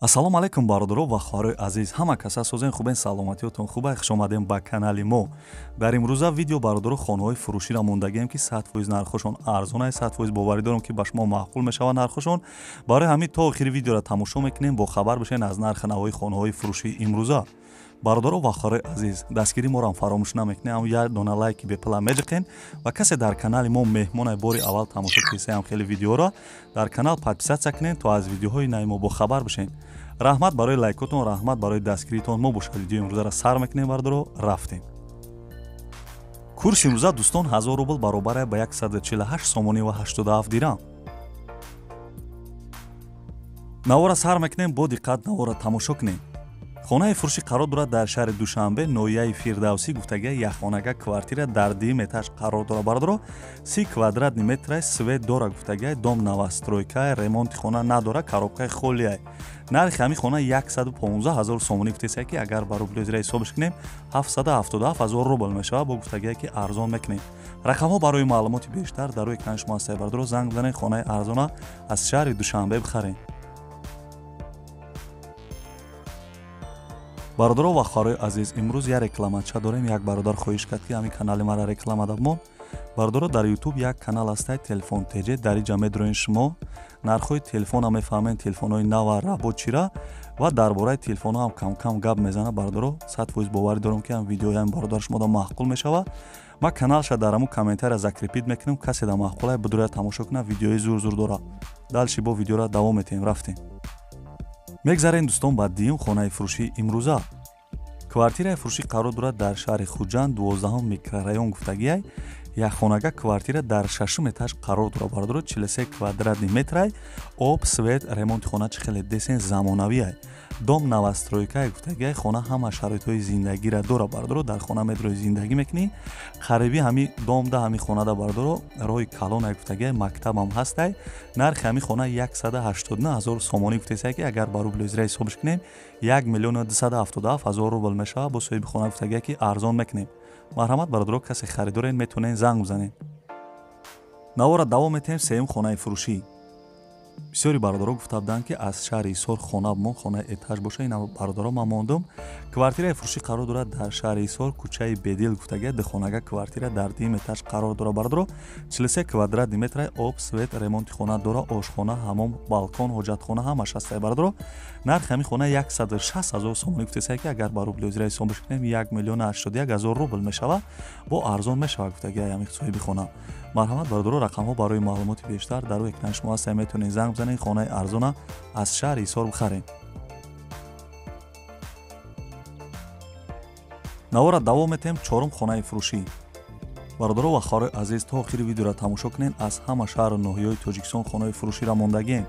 Ассалому алайкум бародаро ва хоҳарои азиз, ҳама каса созен хубен, саломатиётон хуба, хуш омадем ба канали мо. Дар имрӯза видео бародаро хонаҳои фурӯширо мондагием, ки 100% нархошон арзон аст, 100% боварӣ дорам, ки ба шумо маъқул мешавад нархошон. Барои ҳамин то охири видеоро тамошо мекунем, бохабар бишен аз нархи навои хонаҳои фурӯшии имрӯза. Бародаро ва хоҳарои азиз, дастгирии моро фаромӯш намекунем, ам як дона лайки бепула меҷиқен ва касе дар канали мо меҳмонай бори аввал тамошо кисаям хеле видеоро дар канал подписаться кунен, то аз видеоҳои нави мо бохабар бишен. Раҳмат барои лайкотон, раҳмат барои дастгиритон. Мо бошад видеои имрӯзаро сар мекунем, бародаро, рафтем. Курси имрӯза дӯстон 1000 рубл баробар ба 148 сомонӣ ва 87 дирам. Навора сар мекунем, бо диққат навора тамошо кунем. Хонаи фурӯшӣ қарор дорад дар шаҳри Душанбе, ноҳияи Фирдавсӣ, гуфтагия якхонага квартира дар дуюм этаж қарор дорад бародаро, 30 квадратный метр свет дора, гуфтагия дом новостройка, ремонти хона надора, коробкаи холия. Нархи ҳамин хона 115 000 сомонӣ гуфтесия, ки агар ба рубли озира ҳисобш кунем 777 000 рубл мешавад. Бо гуфтагия ки арзон мекунем. Рақамҳо барои маълумоти бештар дар рӯи экрани шумо ҳастанд бародаро, занг бизанед, хонаи арзона аз шаҳри Душанбе бихаред. Бародаро ва хоҳарои азиз, имрӯз як рекламача дорем. Як бародар хоҳиш кард, ки ҳамин канали мара реклама дабмон. Бародаро, дар YouTube як канал ҳастай, Телефон ТЖ, дар инҷа медроен шумо нархҳои телефона мефаҳмед, телефонҳои нава рабочира ва дар бораи телефонҳо ҳам кам-кам гап мезана. Бародаро, 100% боварӣ дорам, ки ҳам видеои ҳам бародар шумода маъқул мешавад. Ман каналша дар ҳамун комментария закрепить мекунам, касе да маъқулай бидуря тамошо кунад, видеои зур-зур дора. Дальше бо видеора давом метиҳем, рафтем. Мегзарем дӯстон ба дуюм хонаи фурӯшии имрӯза. Квартираи фурӯшӣ қарор дорад дар шаҳри Хуҷанд, 12 микрорайон, гуфтагиай якхонага квартира дар 6 этаж қарор дорад бародаро, 43 квадратный метрай, об, свет, ремонти хона чӣ хеле десен замонавиай. Дом новостройкай, гуфтагиай хона ҳама шароитҳои зиндагиро дорад бародаро, дар хона медрои зиндагӣ мекунӣ. Қариби ҳами домда ҳами хонада бародаро роҳи калонай, гуфтагиай мактабам ҳастай. Нархи ҳами хона 189 000 сомонӣ гуфтесай, ки агар ба рубли озира ҳисобш кунем 1 277 000 рубл мешавад. Бо соҳиби хона гуфтагиай ки арзон мекунем. Марҳамат бародаро, касе харидорен метавонед занг бизанед. Навора давом метиҳем, сеюм хонаи фурӯшӣ. Бисёри бародаро гуфта буданд, ки аз шаҳри Ҳисор хона бимон, хонаи этаж боша. Ина бародаро ман мондум. Квартираи фурӯшӣ қарор дорад дар шаҳри Ҳисор, кӯчаи Бедил, гуфтагия духонага квартира дар дуюм этаж қарор дорад бародаро, 43 квадратный метр, об, свет, ремонти хона дора, ошхона, ҳамом, балкон, ҳоҷатхона ҳамаш ҳастай бародаро. Нархи ҳамин хона 160 000 сомонӣ гуфтесай, ки агар ба рубли озира ҳисоб кунем 1 081 000 рубл мешавад. Бо арзон мешавад, гуфтагия ҳамин соҳиби хона. Марҳамат бародаро, рақамҳо барои маълумоти бештар дар рӯи экрани шумо ҳастанд, метавонед занг бизанед, хонаи арзона аз шаҳри Ҳисор бихаред. Навора давом метиҳем, чорум хонаи фурӯшӣ. Бародаро ва хоҳарои азиз, то охири видеоро тамошо кунед. Аз ҳама шаҳру ноҳияҳои Тоҷикистон хонаи фурӯширо мондагием.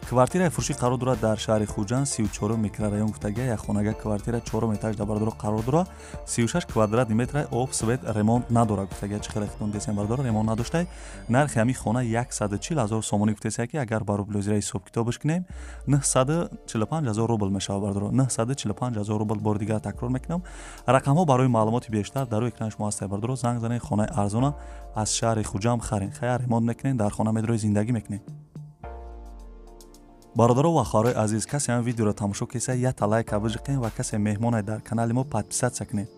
Квартираи фурӯшӣ қарор дорад дар шаҳри Хуҷанд, 34 микрорайон, гуфтагия якхонага квартира 4 этаж дар бародаро қарор дорад, 36 квадратный метр, об, свет, ремонт надорад, гуфтагия чӣ хеле хитон десем бародаро, ремонт надоштай. Нархи ҳамин хона 140 000 сомонӣ гуфтесия, ки агар ба рубли озира ҳисоб китобаш кунем 945 000 рубл мешавад бародаро, 945 000 рубл. Бори дигар такрор мекунам, рақамҳо барои маълумоти бештар дар рӯи экрани шумо ҳастанд бародаро, занг занед, хонаи арзона аз шаҳри Хуҷанд харен. Хайр, ремонт мекунед, дар хона медрои зиндагӣ мекунед. Бародаро ва хоҳарои азиз, касе ҳам видеоро тамошо киса якта лайка биҷиқен ва касе меҳмонай дар канали мо подписаться кунед.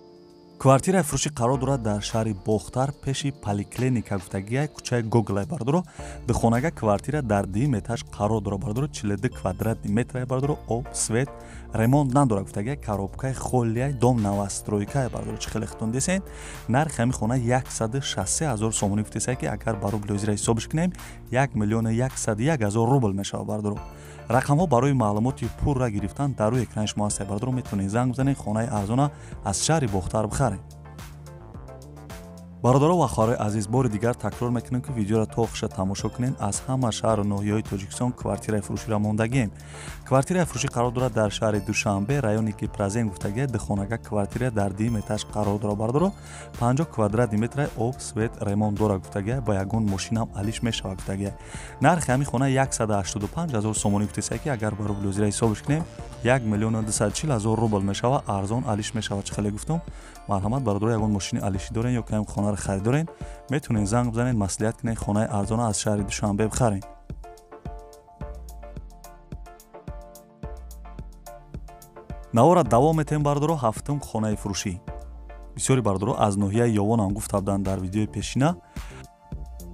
Квартираи фурӯшӣ қарор дорад дар шаҳри Бохтар, пеши поликлиника, гуфтагия кӯчаи Гоглай бародаро, духонага квартира дар дуюм этаж қарор дорад бародаро, 42 квадратный метр бародаро, об, свет, ремонт надорад, гуфтагия коробкаи холияй, дом новостройкай бародаро, чӣ хеле хитон десен. Нархи ҳамин хона 163 000 сомонӣ гуфтесай, ки агар ба рубли озира ҳисобш кунем 1 101 000 рубл мешавад бародаро. Рақамҳо барои маълумоти пурра гирифтан дар рӯи экрани шумо ҳастанд бародаро, метавонед занг бизанед, хонаи арзона аз шаҳри Бохтар бихаред. Бародаро ва хоҳарои азиз, бори дигар такрор мекунем, ки видеоро то охиша тамошо кунед. Аз ҳама шаҳру ноҳияҳои Тоҷикистон квартираи фурӯширо мондагием. Квартираи фурӯшӣ қарор дорад дар шаҳри Душанбе, райони Гипразен, гуфтагия духонага квартира дар дуюм этаж қарор дорад бародаро, 50 квадратный метр, об, свет, ремонт дорад, гуфтагия ба ягон мошинам алиш мешавад, гуфтагия. Нархи ҳамин хона 185 000 сомонӣ гуфтесай, ки агар ба рубли озира ҳисобш кунем 1 240 000 рубл мешавад, арзон алиш мешавад, чӣ хеле гуфтум. Марҳамат бародаро, ягон мошини алишӣ дорен ё ки хонаро харидорен, метавонед занг бизанед, маслиҳат кунед, хонаи арзона аз шаҳри Душанбе бихаред. Навора давом метем, бардоро. Ҳафтум хонаи фурӯшӣ. Бисёри бардоро аз ноҳияи Ёвон ҳам гуфта буданд дар видеои пешина.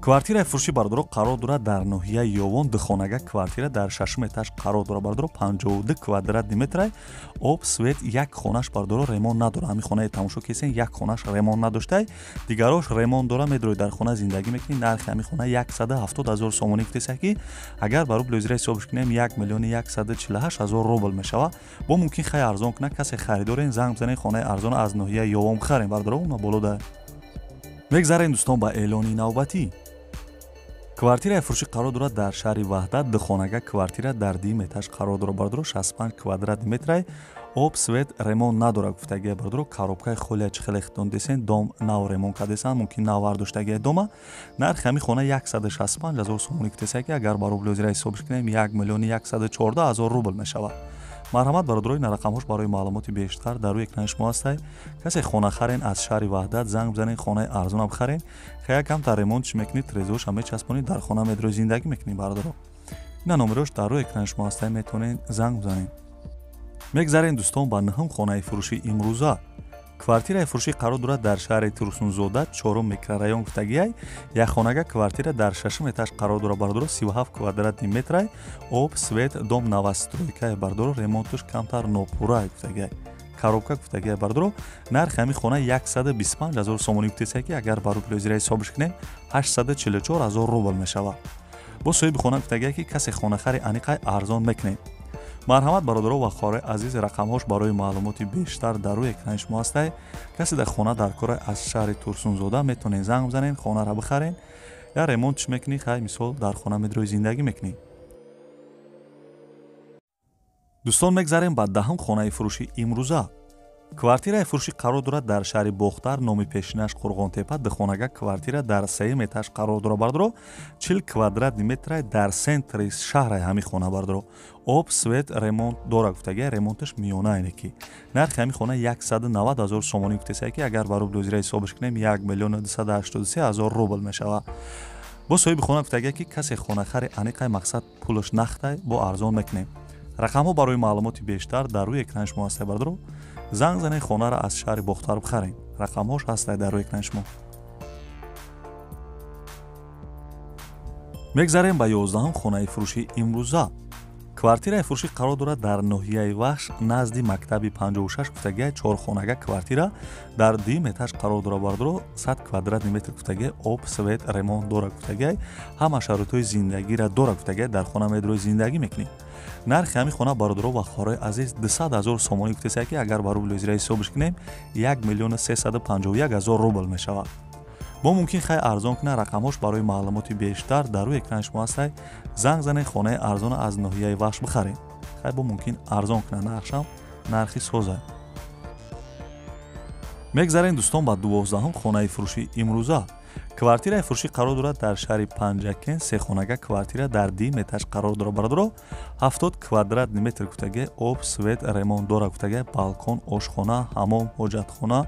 Квартираи фурӯшӣ, бардоро, қарор дорад дар ноҳияи Ёвон, духонага квартира дар шашум этаж қарор дорад, бардоро, 52 квадратный метрай, об, свет, як хонаш, бардоро, ремонт надорад. Ҳамин хонаи тамошо кесен, як хонаш ремонт надоштай, дигарош ремонт дора. Медрои дар хона зиндагӣ мекунӣ. Нархи ҳамин хона 170 ҳазор сомонӣ гуфтеса, ки агар ба рубли озира ҳисобш кунем, 1 миллиони 148 ҳазор рубл мешавад. Бо мумкин хай арзон кунад. Касе харидорен, занг бизанед, хонаи арзон аз ноҳияи Ёвон бихарем, бардоро, уна боло да. Мегзарем, дӯстон, ба эълони навбатӣ. Квартираи фурӯшӣ қарор дорад дар шаҳри Ваҳдат, духонага квартира дар дуюм этаж қарор дорад, бардоро, 65 квадратный метрай, об, свет, ремонт надорад гуфтагия, бардоро. Коробкаи холия чӣ хеле хитон десен, дом нав ремонт кардесан, мумкин нав вардоштагия дома. Нархи ҳамин хона 165 ҳазор сомонӣ гуфтеса, ки агар ба рубли озира ҳисобш кунем, 1 миллиони 114 ҳазор рубл мешавад. Марҳамат, бародарои, рақамҳош барои маълумоти бештар дар рӯи экрани шумо ҳастай. Касе хона харен аз шаҳри Ваҳдат, занг бизанед, хонаи арзона бихарен. Хая камтар ремонт чӣ мекунӣ, трезоша мечаспонӣ, дар хона медрои зиндагӣ мекунӣ, бародаро. Ина номерош дар рӯи экрани шумо ҳастай, метавонед занг бизанед. Мегзарем, дӯстон, ба нӯҳум хонаи фурӯши имрӯза. Квартираи фурӯшӣ қарор дорад дар шаҳри Турсунзода, чорум микрорайон гуфтагиай, якхонага квартира дар шашум этаж қарор дорад, бардоро, 37 квадратный метрай, об, свет, дом новостройкае, бардоро, ремонтуш камтар нопурра гуфтагиай, коробка гуфтагиай, бардоро. Нархи ҳамин хона 125 ҳазор сомонӣ гуфтеса, ки агар ба рубли озира ҳисобш кунем, 844 ҳазор рубл мешавад. Бо соҳиби хона гуфтагиай, ки касе хонахари аниқай, арзон мекунем. Марҳамат, бародаро ва хоҳарои азиз, рақамҳош барои маълумоти бештар дар рӯи экрани шумо ҳастай. Касе дар хона дар кора аз шаҳри Турсунзода, метавонед занг бизанед, хонара бихарен, я ремонт чӣ мекунӣ, хай мисол дар хона медрои зиндагӣ мекунӣ. Дӯстон, мегзарем ба даҳум хонаи фурӯши имрӯза. Квартираи фурӯшӣ қарор дорад дар шаҳри Бохтар, номи пешинаш Қурғонтепа, духонага квартира дар сеюм этаж қарор дорад, бардоро, 40 квадратный метрай, дар центри шаҳрай ҳамин хона, бардоро, об, свет, ремонт дора гуфтагия, ремонташ миёна ине ки. Нархи ҳамин хона 190 ҳазор сомонӣ гуфтеса, ки агар ба рубли озира ҳисобш кунем, 1 миллиону 283 ҳазор рубл мешавад. Бо соҳиби хона гуфтагия, ки касе хонахари аниқай, мақсад пулаш нахтай, бо арзон мекунем. Рақамҳо барои маълумоти бештар дар рӯи экрани шумо ҳастай, бардоро. Занг занед, хонара аз шаҳри Бохтар бихарем. Рақамҳош ҳастай дар рӯи экрани шумо. Мегзарем ба ёздаҳум хонаи фурӯши имрӯза. Квартираи фурӯшӣ қарор дорад дар ноҳияи Вахш, назди мактаби 56 гуфтагия, чорхонага квартира дар дуюм этаж қарор дорад, бардоро, 100 квадратный метр гуфтагия, об, свет, ремонт дора гуфтагия, ҳама шароитҳои зиндагиро дора гуфтагия, дар хона медрои зиндагӣ мекунӣ. Нархи ҳамин хона, бародаро ва хоҳарои азиз, 200 ҳазор сомонӣ гуфтеса, ки агар ба рубли озира ҳисобш кунем, 1 миллиону 351 ҳазор рубл мешавад. Бо мумкин хай арзон кунад. Рақамҳош барои маълумоти бештар дар рӯи экрани шумо ҳастай. Занг занед, хонаи арзона аз ноҳияи Вахш бихаред. Хай бо мумкин арзон кунад, нархшам нархи соза. Мегзарем, дӯстон, ба дувоздаҳум хонаи фурӯши имрӯза. Квартираи фурӯшӣ қарор дорад дар шаҳри Панҷакент, сехонага квартира дар дуюм этаж қарор дорад, бародаро, 70 квадратный метр гуфтагия, об, свет, ремонт дора гуфтагия, балкон, ошхона, ҳамом, ҳоҷатхона,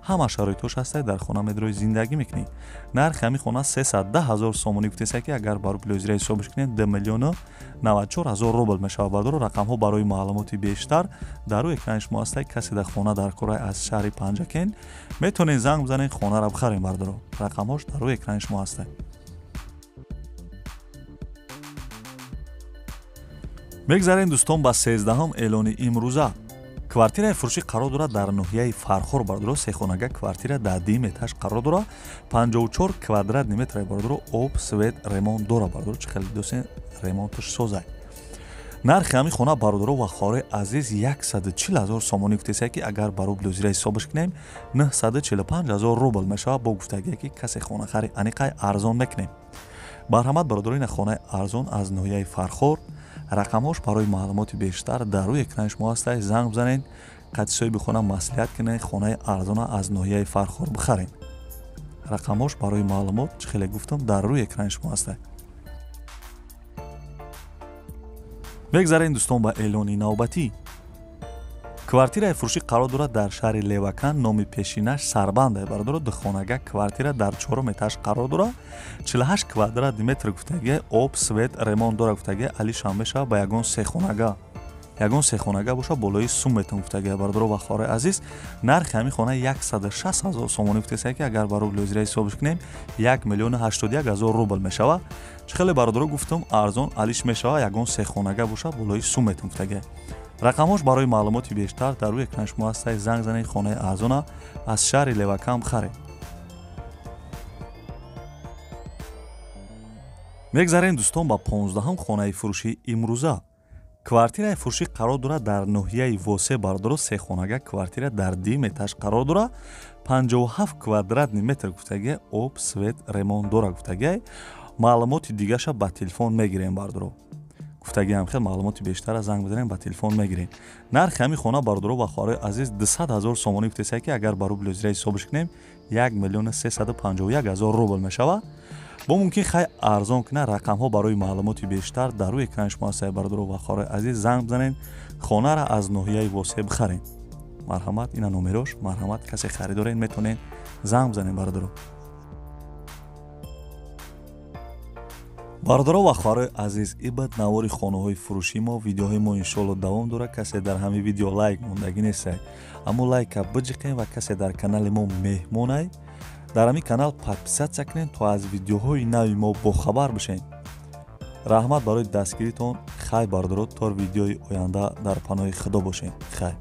ҳама шароитҳош ҳастай, дар хона медрои зиндагӣ мекунӣ. Нархи ҳамин хона 310 ҳазор сомонӣ гуфтеса, ки агар ба рубли озира ҳисобш кунем, 2 миллиону 94 ҳазор рубл мешавад, бародаро. Рақамҳо барои маълумоти бештар дар рӯи экрани шумо ҳастай. Касе дар хона дар кора аз шаҳри Панҷакент, метавонед занг бизанед, хонара бихарем, бародаро. Рақамҳош дар рӯи экрани шумо ҳастай. Мегзарем, дӯстон, ба сездаҳум эълони имрӯза. Квартираи фурӯшӣ қарор дорад дар ноҳияи Фархор, бародаро, сехонага квартира дар дуюм этаж қарор дорад, 54 квадратный метр, бародаро, об, свет, ремонт дорад, бародаро, чӣ хеле дӯстен, ремонташ созай. Нархи ҳамин хона, бародаро ва хоҳарои азиз, 140 ҳазор сомонӣ гуфтеса, ки агар ба рубли озира ҳисобш кунем, 945 ҳазор рубл мешавад. Бо гуфтагие, ки касе хонахари аниқай, арзон мекунем. Марҳамат, бародаро, ина хонаи арзон аз ноҳияи Фархор. Рақамҳош барои маълумоти бештар дар рӯи экрани шумо ҳастай. Занг бизанед, қати соҳиби хона маслиҳат кунед, хонаи арзона аз ноҳияи Фархор бихаред. Рақамҳош барои маълумот, чӣ хеле гуфтам, дар рӯи экрани шумо ҳастай. Мегзарем, дӯстон, ба эълони навбатӣ. Квартираи фурӯшӣ қарор дорад дар шаҳри Левакан, номи пешинаш Сарбанда, бародаро, духонага квартира дар чорум этаж қарор дорад, 48 квадратный метр гуфтагия, об, свет, ремонт дорад гуфтагия. Алишам мешавад ба ягон сехонага, Ягон сехонага боша, болои сум метон гуфтагия, бародаро ва хоҳарои азиз. Нархи ҳамин хона 160 ҳазор сомонӣ гуфтеса, ки агар ба рубли ҳозира ҳисобш кунем, 1 миллиону 81 ҳазор рубл мешава. Чӣ хеле, бародаро, гуфтум, арзон алиш мешава. Ягон сехонага боша, болои сум метон гуфтагия. Рақамҳош барои маълумоти бештар дар рӯи экрани шумо ҳастай. Занг занед, хонаи арзона аз шаҳри Левакам харед. Мегзарем, дӯстон, ба 15-ҳам хонаи фурӯшии имрӯза. Квартираи фурӯшӣ қарор дорад дар ноҳияи Восе, бародаро. Сехонага квартира дар дуюм этаж қарор дорад, 57 квадратный метр гуфтагия, об, свет, ремонт дора гуфтагия. Маълумоти дигаша ба телефон мегирем, бародаро. Гуфтагиам, хел маълумоти бештара занг бизанем, ба телефон мегирем. Нархи ҳамин хона, бародаро ва хоҳарои азиз, 200 ҳазор сомонӣ гуфтеса, ки агар ба рубли ҳозира ҳисобш кунем, 1 миллиону 351 ҳазор рубл мешава. Бо мумкин хай арзон кунад. Рақамҳо барои маълумоти бештар дар рӯи экрани шумо ҳастад, бародаро ва хоҳарои азиз. Занг бизанед, хонара аз ноҳияи Восе бихаред. Марҳамат, ина номерош. Марҳамат, касе харидоред, метавонед занг бизанед, бародаро. Бародаро ва хоҳарои азиз, ибад навори хонаҳои фурӯшии мо. Видеоҳои мо иншоалло давом дорад. Касе дар ҳамин видео лайк мондагӣ нестай, аммо лайка биҷиқем, ва касе дар канали мо меҳмонай, дар ҳамин канал подписаться кунед, то аз видеоҳои нави мо бохабар бишед. Раҳмат барои дастгиритон. Хай, бародаро, то видеои оянда дар паноҳи Худо бошед. Хай.